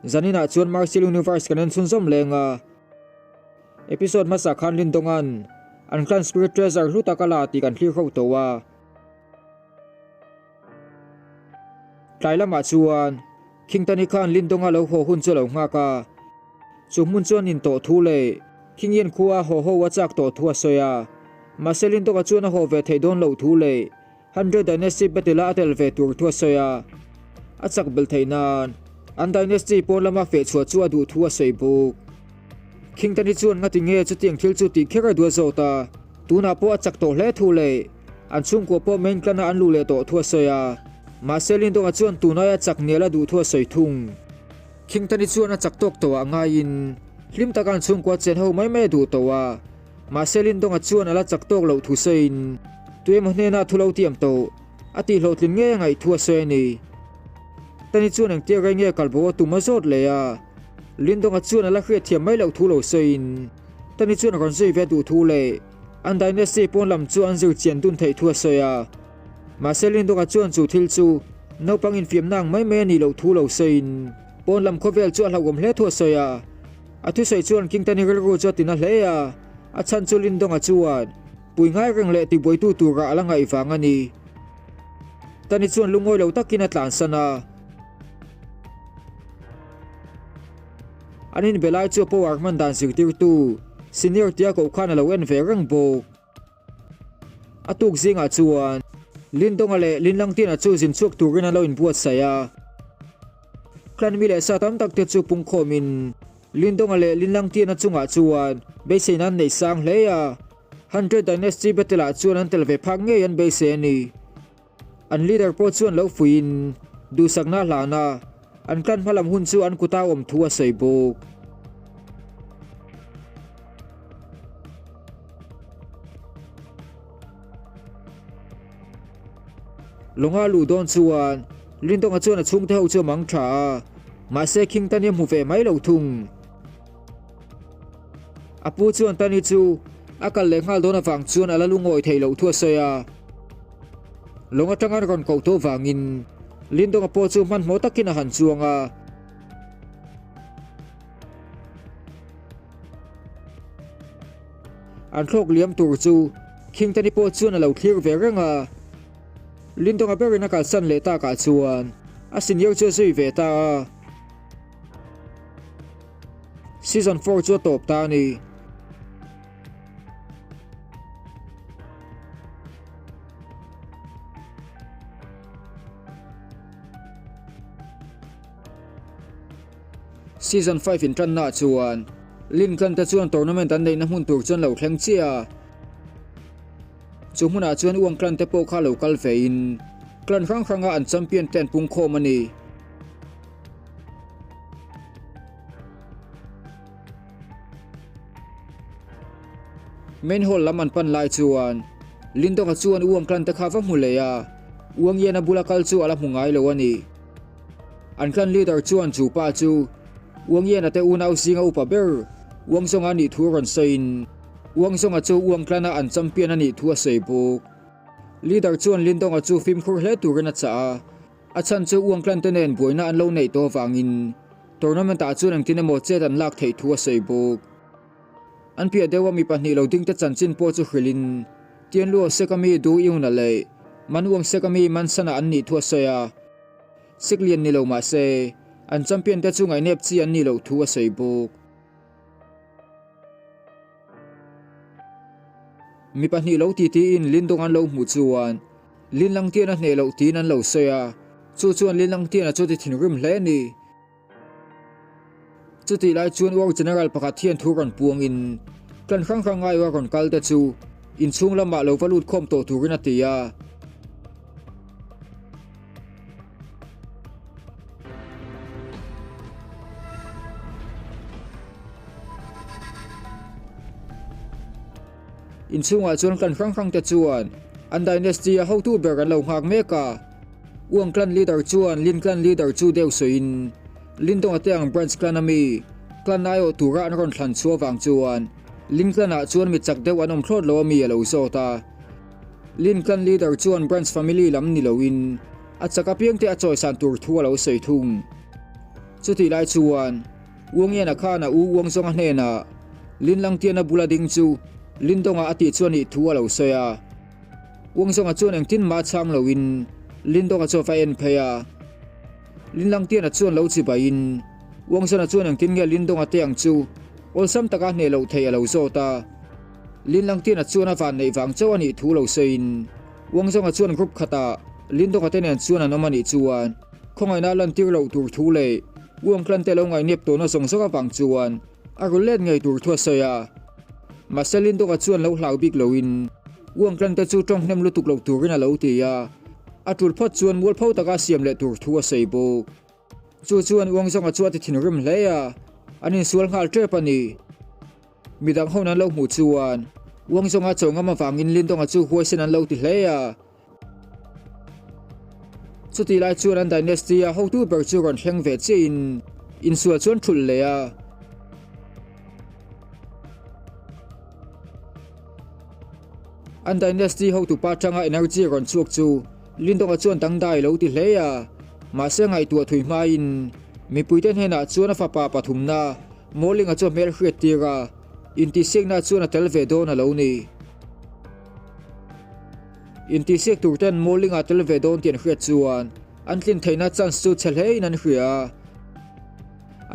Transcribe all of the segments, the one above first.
Zaninah chuan Martial Universe kan en chhunzawm leng a. Episode hmasa khan Lindonga'n an clan Spirit Treasure hlu tak a la tih kan thlir ho tawh a. Tlai lamah chuan Khingtani khan Lindonga lo haw hun chu a lo nghak a. Chu hmun chuan in tawh thu leh Khinghian khua haw ho a chak tawh thu a sawi a. Mahse Lindonga chuan a haw ve theih dawn loh thu leh Hundred Dynasty battle-a a tel ve tur thu a sawi a, a chak belh theih nan an dynasty pawn lama feh chhuah chu a duh thu a sawi bawk. Khingtani chuan ngati nge chutiang thil chu tih kher a duh a zawt a, tunah pawh a chak tawh hle thu leh an chhungkua pawh main clan-a an luh leh tawh thu a sawi a, mahse Lindonga chuan tun aia chak nial a duh thu a sawi thung. Khingtani chuan a chak tawk tawh ah ngaiin hlim taka an chhungkua chen ho mai mai a duh tawh a. Mahse Lindonga chuan a la chak tawk loh thu sawiin tuemaw hnena thu lo tiam tawh a tih hlawhtlin ngei a ngaih thu a sawi a ni. Tani chuan engtia rei nge kalbo a tum a zawt leh a, Lindonga chuan a la hriatthiam mai loh thu lo sawiin Tani chuan rawn zui ve duh thu leh an dynasty pawn lam chu an zir chian dun theih thu a sawi a. Mahse Lindonga chuan chu thil chu naupang infiamna ang mai mai a nih loh thu lo sawiin pawn lam khawvel chu a hlauhawm hle thu a sawi a. A thusawi chuan King Tani rilru chu a tina hle a, a chhan chu Lindonga chuan pui ngai reng leh tibuaitu tura a la ngaih vang a ni. Tani chuan lungawi lo takin a tlansan a. An inbe lai chu a power hman dan zirtirtu Senior tia koh khan a lo en ve reng bawk. A tuk zingah chuan Lindonga leh Linlangtiana chu zin chhuak turin an lo inbuatsaih a. Clan mi leh sa tam tak te chu pungkhawmin Lindonga leh Linlangtiana chungah chuan beiseina an nei sang hle a. Hundred Dynasty Battle ah chuan an tel ve phak ngei an beisei a ni. An leader pawh chuan lo fuiin duhsakna a hlan a, an clan hmalam hun chu an kuta awm thu a sawi bawk. Lawnga luh dawn chuan Lindonga chuan a chhungte ho chu a mang tha a, mahse King Tani a hmu ve mai lo thung. A pu chuan Tani chu a kal leh nghal dawn avang chuan a la lungawi theih loh thu a sawi a. Lawng atanga rawn koh tawh vangin Lindonga pawh chu hmanhmawh takin a han chuang a. An thlawk liam tur chu King Tani pawh chuan a lo thlir ve reng a. Lindonga berin a kalsan leh takah chuan a senior chu a zui ve ta a. Season 4 chu a tawp ta a ni. Season 5 intanna chuan Lin clan te chuan tournament an neihna hmun tur chuan lo thleng chiah a. Chu hmunah chuan Uang clan te pawh kha lo kal vein clan hrang hranga an champion te an pungkhawm a ni. Main hall lam an pan lai chuan Lindonga chuan Uang clan te kha va hmu leh a, Uang Yana bula kal chu a la hmu ngai lo a ni. An clan leader chuan chu pa chu Uang Yana te unau zinga upa ber Uang Zawnga nih thu rawn sawiin Uang Zawnga chu Uang clan a an champion a nih thu a sawi bawk. Leader chuan Lindonga chu fimkhur hle turin a chah a. A chhan chu Uang clan te nen buaina an lo neih tawh avangin tournament ah chuan engtin emaw chet an lak theih thu a sawi bawk. An piah deuha mi pahnih lo ding te chanchin pawh chu hrilhin Tianluo Sekami Du Iuna leh Manuang Sekami Mansana an nih thu a sawi a. Siklian ni lo mah se an champion te chu ngaihnep chi an nih loh thu a sawi bawk. Mi pahnih lo ti tiin Lindong an lo hmuh chuan Linlangtian a hneh loh tiin an lo sawi a, chu chuan Linlangtian a chu ti thinrim hle a ni. Chutih lai chuan War General pakhat hian thu rawn puangin clan hrang hrang ngaiwa rawn kal te chu inchhung lamah lo va lut khawm tawh turin a ti a. Inchhungah chuan clan hrang hrang te chuan an dynasty a hotu ber an lo nghak mek a. Uang clan leader chuan Lin clan leader chu deuh sawiin Lin Donga te ang branch clan ami clan aiawh tura an rawn thlan chhuah vang chuan Lin clan ah chuan mi chak deuh an awm thlawt lo ami a lo zawt a. Lin clan leader chuan branch family lam ni loin a chak apiang te a chawisan tur thu a lo sawi thung. Chutih lai chuan Uangiana khan a u Uangzawnga hnenah Linlangtiana bula ding chu Lindonga a tih chu a nih thu a lo sawi a. Uangzawnga chuan engtin mah chhang loin Lindonga chu a va en phei a. Linlangtiana chuan lo chibaiin Uangzawna chuan engtin nge Lindonga te ang chu awlsam taka hneh loh theih a lo zawt a. Linlangtiana chuan a van neih vang chauh a nih thu lo sawiin Uangzawnga chuan group khatah Lindonga te nen chuan an awm a nih chuan khawngaihna a lantir loh tur thu leh Uangtlan te lo ngainep tawhna zawng zawng avang chuan a rawn let ngei tur thu a sawi a. Mahse Lindonga chuan lo hlau bik loin Uangtlan te chu tawng hnem lutuk lo turin a lo ti a, a tul phawt chuan mualpho taka siam leh tur thu a sawi bawk. Chu chuan Uangzawnga chu a ti thinrim hle a, an insual nghal tep a ni. Midang ho an lo hmuh chuan Uangzawnga chaw ngam avangin Lindonga chu huaisen an lo ti hle a. Chutih lai chuan an dynasty a hotu ber chu rawn thleng ve chiahin insual chuan thulh leh a. An dynasty hotupa atanga energy rawn chhuak chu Lindonga chuan dangdai lo ti hle a, mahse ngaihtuah thui hmain mipuite hnenah chuan a fapa pathumna Mawlinga chu a hmel hriat tir a, intihsiakna chuan a tel ve dawn a lo ni. Intihsiak tur ten Mawlinga tel ve dawn tih an hriat chuan an tlin theihna chance chu chhe hlein an hria a.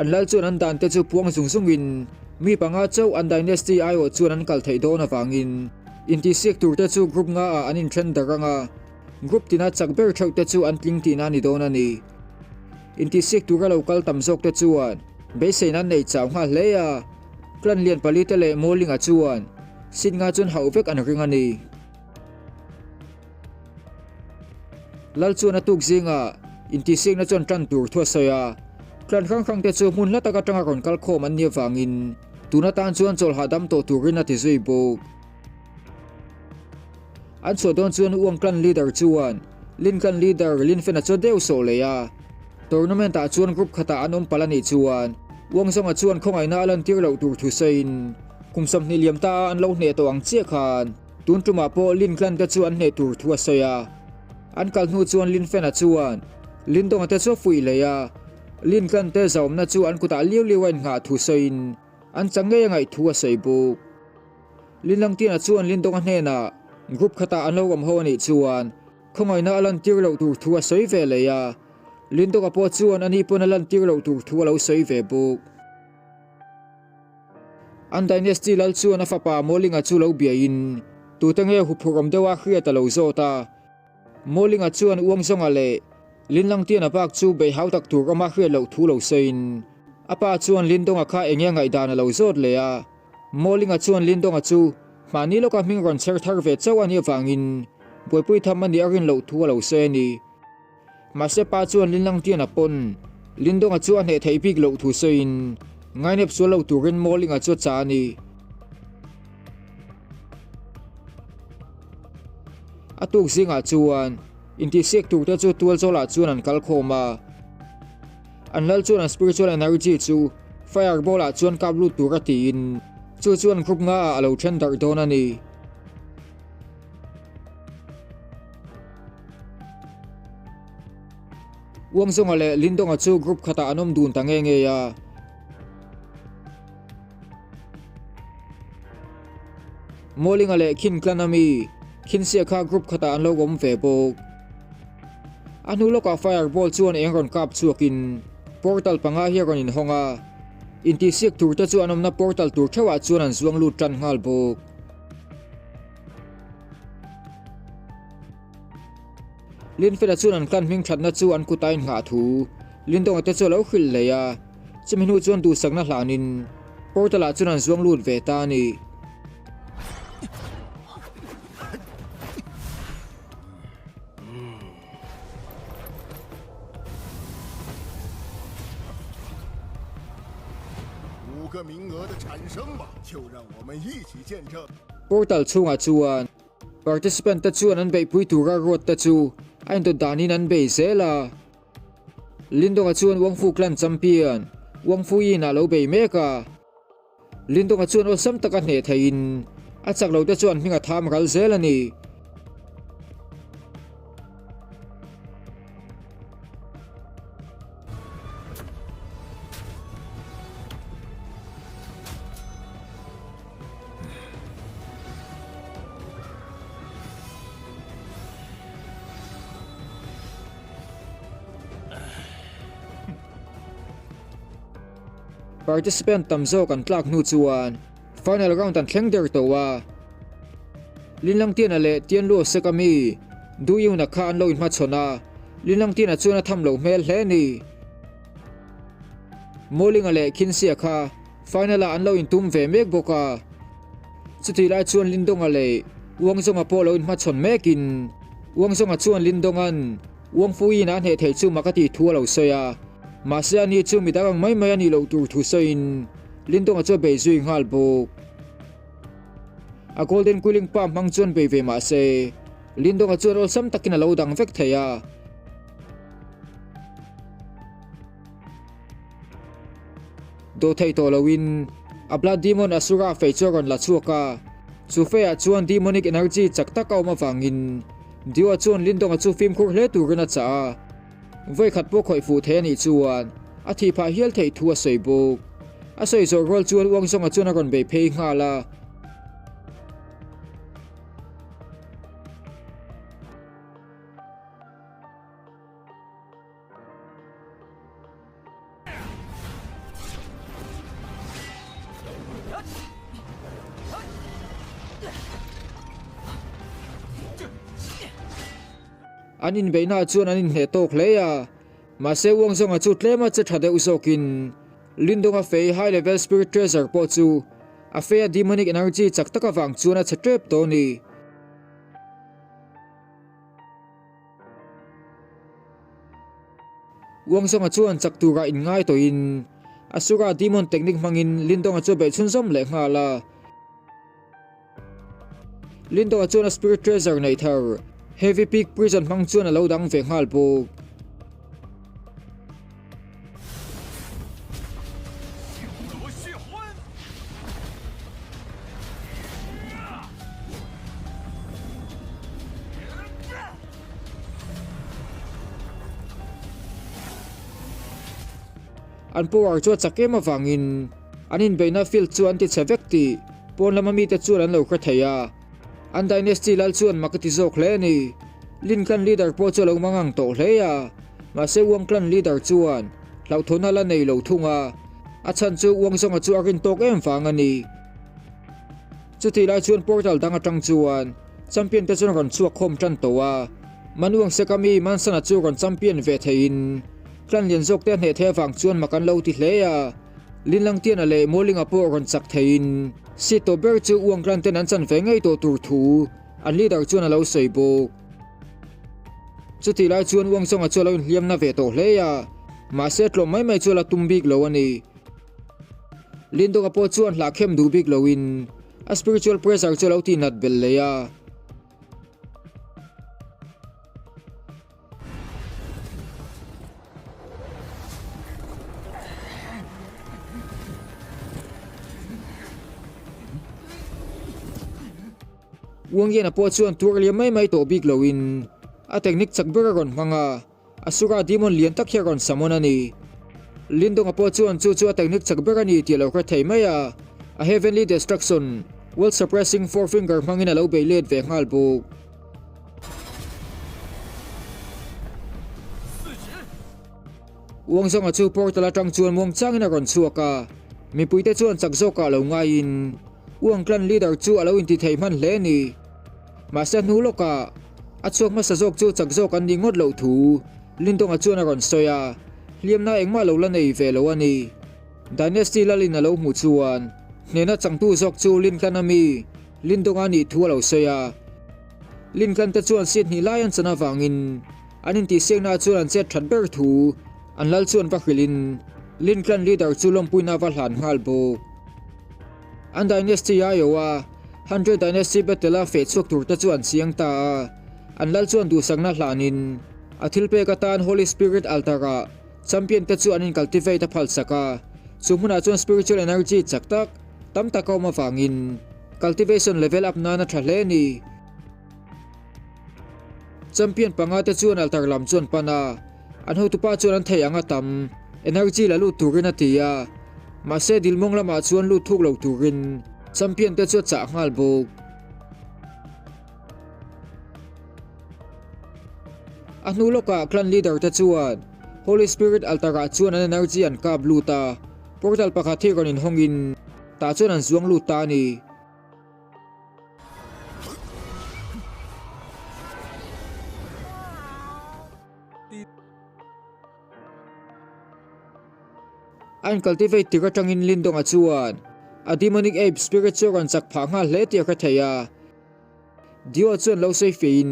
An lal chuan an dan te chu puang zung zungin mi panga chauh an dynasty aiawh chuan an kal theih dawn avangin intihsiak tur te chu group nga ah an inthen darh ang a, group tina chak ber theuh te chu an tling tihna a ni dawn a ni. Intihsiak tura lo kal tam zawk te chuan beiseina an nei chau nghal hle a, clan lian pali te leh Mawlinga chuan seat nga chuan hauh vek an ring a ni. Lal chuan a tuk zingah intihsiakna chuan tan tur thu a sawi a, clan hrang hrang te chu hmun hla tak atanga rawn kal khawm an nih avangin tun atan chuan chawl hahdam tawh turin a ti zui bawk. An chhuah dawn chuan Uang clan leader chuan Lin clan leader Lin Fen a chaw deuh sawh leh a, tournament ah chuan group khatah an awm palh a nih chuan Uang Zawnga chuan khawngaihna a lantir loh tur thu sawiin kum 20 liam ta a an lo hneh tawh ang chiah khan Tun tumah pawh Lin clan te chu an hneh tur thu a sawi a. An kal hnu chuan Lin Fena chuan Lin Donga te chu a fuih leh a. Lin clan te zahawmna chu an kutah liau liau a innghah thu sawiin an chang ngei a ngaih thu a sawi bawk. Lin Langtiana chuan Lin Donga hnenah group khatah an lo awm ho a nih chuan khawngaihna a lantir loh tur thu a sawi ve leh a. Lin Donga pawh chuan ani pawn a lantir loh tur thu a lo sawi ve bawk. An dynasty lal chuan a fapa Mawlinga chu lo biain tute nge huphurh awm deuha hriat a lo zawt a. Mawlinga chuan Uangzawnga leh Linlangtiana bak chu beih hau tak tur awma hriat loh thu lo sawiin a pa chuan Lindonga kha enge ngaihdan a lo zawt leh a. Mawlinga chuan Lindonga chu mahni lawka hming rawn chher thar ve chauh a nih avangin buaipui tham a nih a rin loh thu a lo sawi a ni. Mahse pa chuan Linlangtiana pawn Lindonga chu a hneh theih bik loh thu sawiin ngainep sual lo turin Mawlinga chu a chah a ni. A tuk zingah chuan intihsiak turte chu tualzawlah chuan an kal khawm a. An lal chuan an spiritual energy chu fireball ah chuan kap lut tura tiin chu chuan group nga ah a lo then darh dawn a ni. Uangzawnga leh Lindonga chu group khatah an awm dun ta nge nge a. Mawlinga leh Khin clan ami Khinsia kha group khatah an lo awm ve bawk. A hnu lawkah fireball chuan eng rawn kap chhuakin portal panga hi a rawn inhawng a, intihsiak turte chu an awmna portal tur theuhah chuan an zuang lut tan nghal bawk. Linfela chuan an clan hming thatna chu an kut a innghah thu Lindonga te chu a lo hrilh leh a, chumi hnu chuan duhsakna hlanin portal ah chuan an zuang lut ve ta a ni. Portal chhungah chuan participant te chuan an beihpui tura ruat te chu a indawt danin an bei zel a. Lindonga chuan Wangfu clan champion Wang Fuyin a lo bei mek a. Lindonga chuan awlsam taka hneh theihin a chak lo te chuan hming a tham ral zel a ni. Participant tam zawk an tlak hnu chuan final round an thleng der tawh a. Linlangtiana leh Tianluo Sek a mi Du Yuna kha an lo inhmachhawn a, Linlangtiana chuan a tham loh hmel hle a ni. Mawlinga leh Khinsia kha final ah an lo intum ve mek bawk a. Chutih lai chuan Lindonga leh Uangzawnga pawh lo inhmachhawn mekin Uangzawnga chuan Lindonga'n Uang Fuiin a hneh theih chu mak a tih thu a lo sawi a, mahse ani chu midang ang mai mai a nih loh tur thu sawiin Lindonga chu a bei zui nghal bawk. A Golden Quilling Pa hmang chuan bei ve mahse Lindonga chuan awlsam takin a lo dang vek thei a. Dawh theih tawh loin a Blood Demon Asura fei chu a rawn la chhuak a, chu feiah chuan Demonic Energy chak tak a awm avangin Dio-a chuan Lindonga chu fimkhur hle turin a chah a, vawikhat pawh khawih fuh thei a nih chuan a thih phah hial theih thu a sawi bawk. A sawi zawh rual chuan Uangzawnga chuan a rawn bei phei nghal a. An inbeihnaah chuan an inhneh tawk hle a, mahse Uangzawnga chu tlema che tha deuh zawkin Lindonga fei High Level Spirit Treasure pawh chu a feia Demonic Energy chak tak avang chuan a chhe tep tawh a ni. Uangzawnga chuan chak tura inngai tawhin Asura Demon Technique hmangin Lindonga chu a beih chhunzawm leh nghal a. Lindonga chuan a Spirit Treasure neih thar Heavy Peak Prison hmang chuan a lo dang ve nghal bawk. An power chu a chak em avangin an inbeihna field chu an ti chhe vek tih pawn lama mite chuan an lo hre thei a. An dynasty lal chuan mak a ti zawk hle a ni. Lin clan leader pawh chu a lo mangang tawh hle a, mahse Wang clan leader chuan hlauhthawnna la nei lo thung a, a chhan chu Wang zawnga chu a rin tawk em vang a ni. Chutih lai chuan portal dang atang chuan champion te chuan rawn chhuak khawm tan tawh a, Manuang Sekami Mansana chu rawn champion ve theiin clan lian zawk te a hneh theih avang chuan mak an lo ti hle a, Linlangtiana leh Mawlinga pawh rawn chak theiin seat tawh ber chu Uang clan ten an chan ve ngei tawh tur thu an leader chuan a lo sawi bawk. Chutih lai chuan Uang Zawnga chu a lo inhliam na ve tawh hle a, mahse tlawm mai mai chu a la tum bik lo a ni. Lindonga pawh chuan hlah khem duh bik loin a spiritual pressure chu a lo tihnat belh leh a. Uangiana pawh chuan tuar liam mai mai tawh bik loin a technique chak ber a rawn hmang a. Asura demon lian tak hi a rawn summon a ni. Lindonga pawh chuan chu chu a technique chak ber a ni tih a lo hre thei mai a, a Heavenly Destruction, World Suppressing Forefinger hmangin a lo bei let ve nghal bawk. Uangzawnga chu portal atang chuan muangchangin a rawn chhuak a, mipuite chuan chak zawkah lo ngaiin Uang clan leader chu a lo intithei hman hle a ni. Mahse a hnu lawkah a chhuak hmasa zawk chu chak zawk an nih ngawt loh thu Lindonga chuan a rawn sawi a, hliamna engmah lo la nei ve lo a ni. Dynasty Lalin a lo hmuh chuan hnehna changtu zawk chu Lin Clan a mi Lindonga nih thu a lo sawi a. Lin Clan te chuan seat hnih lai an chan avangin an intihsiaknaah chuan an chet that ber thu an lal chuan va hrilhin Lin Clan leader chu lawmpuina va hlan nghal bawk. An dynasty aiawha Hundred Dynasty Battle-a feh chhuak turte chu an chiang ta a, an lal chuan duhsakna hlanin a thilpek atan Holy Spirit Altar-ah champion te chu an in-cultivate a phalsak a, chu hmunah chuan spiritual energy chak tak tam tak a awm avangin cultivation level up nan a tha hle a ni. Champion panga te chuan altar lam chu an pan a, an hotupa chuan an theih ang a tam energy la lut turin a ti a, mahse dilmawng lamah chuan lut thuk lo turin champion te chu a chah nghal bawk. A hnu lawkah clan leader te chuan Holy Spirit altar ah chuan an energy an kap lut a. Portal pakhat hi rawn inhawngin tah chuan an zuang lut ta a ni. A incultivate tir atangin Lindonga chuan a demonic ape spirit chu a rawn chak phah nghal hle tih a hre thei a. Dio chuan lo sawi feiin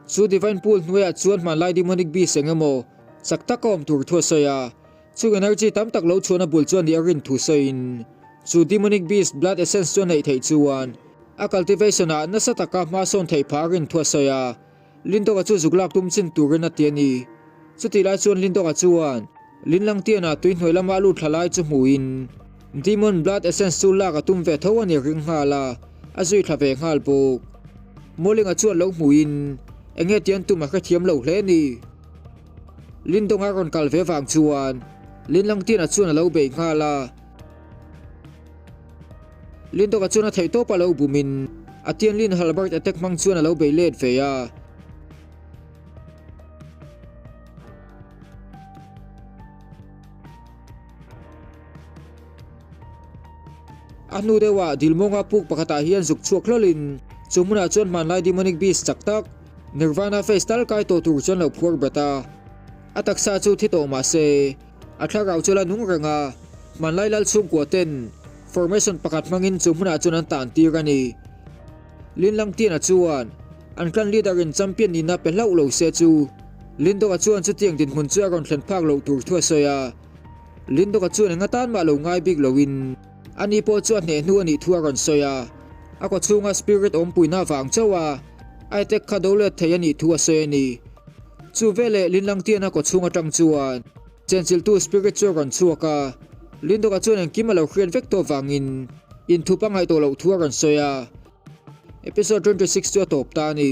chu divine pool hnuaiah chuan hmanlai demonic beast eng emaw chak tak a awm tur thu a sawi a. Chung energy tam tak lo chhuahna bul chuan nih a rin thu sawiin chu demonic beast blood essence chu a neih theih chuan a cultivation ah nasa taka hma sawn theih phah a rin thu a sawi a. Lindawka chu zuk lak tum chin turin a ti a ni. Chutih lai chuan Lindawka chuan Linlangtiana tui hnuai lama a lut thla lai chu hmuhin Demon Blood Essence chu lak a tum ve tho a ni ring nghal a, a zui thla ve nghal bawk. Mawlinga chuan lo hmuhin eng nge tian tum a hrethiam lo hle a ni. Lindawnga rawn kal ve vang chuan Linlangtiana chuan a lo bei nghal a. Lindawka chuan a theihtawp a lo bumin a Tianlin Halberd attack hmang chuan a lo bei let ve a. A hnu deuhah Dilmawnga puk pakhatah hian zuk chhuak hlawlin chu hmunah chuan hmanlai demonic beast chak tak Nirvana face tal kai tawh tur chuan lo phuar bet a. A taksa chu thi tawh mah se A thlarau chu la nung reng a, hmanlai lal chhungkua ten formation pakhat hmangin chu hmunah chuan an tan tir a ni. Lin Langtiana chuan an clan leader in champion nihna pe hlauh lo se chu Lindawka chuan chutiang dinhmun chu a rawn thlen phak loh tur thu a sawi a. Lindawka chuan enga tan mah lo ngai bik loin ani pawh chu a hneh hnu a nih thu a rawn sawi a, a kawchhunga spirit awmpuina vang chauh a Aitek kha do let thei a nih thu a sawi a ni. Chu veleh Linlangtiana kawchhung atang chuan chenchilhtu spirit chu a rawn chhuak a, Lindawka chuan engkim a lo hriat vek tawh vangin inthup a ngaih tawh loh thu a rawn sawi a. Episode 26 chu a tawp ta a ni.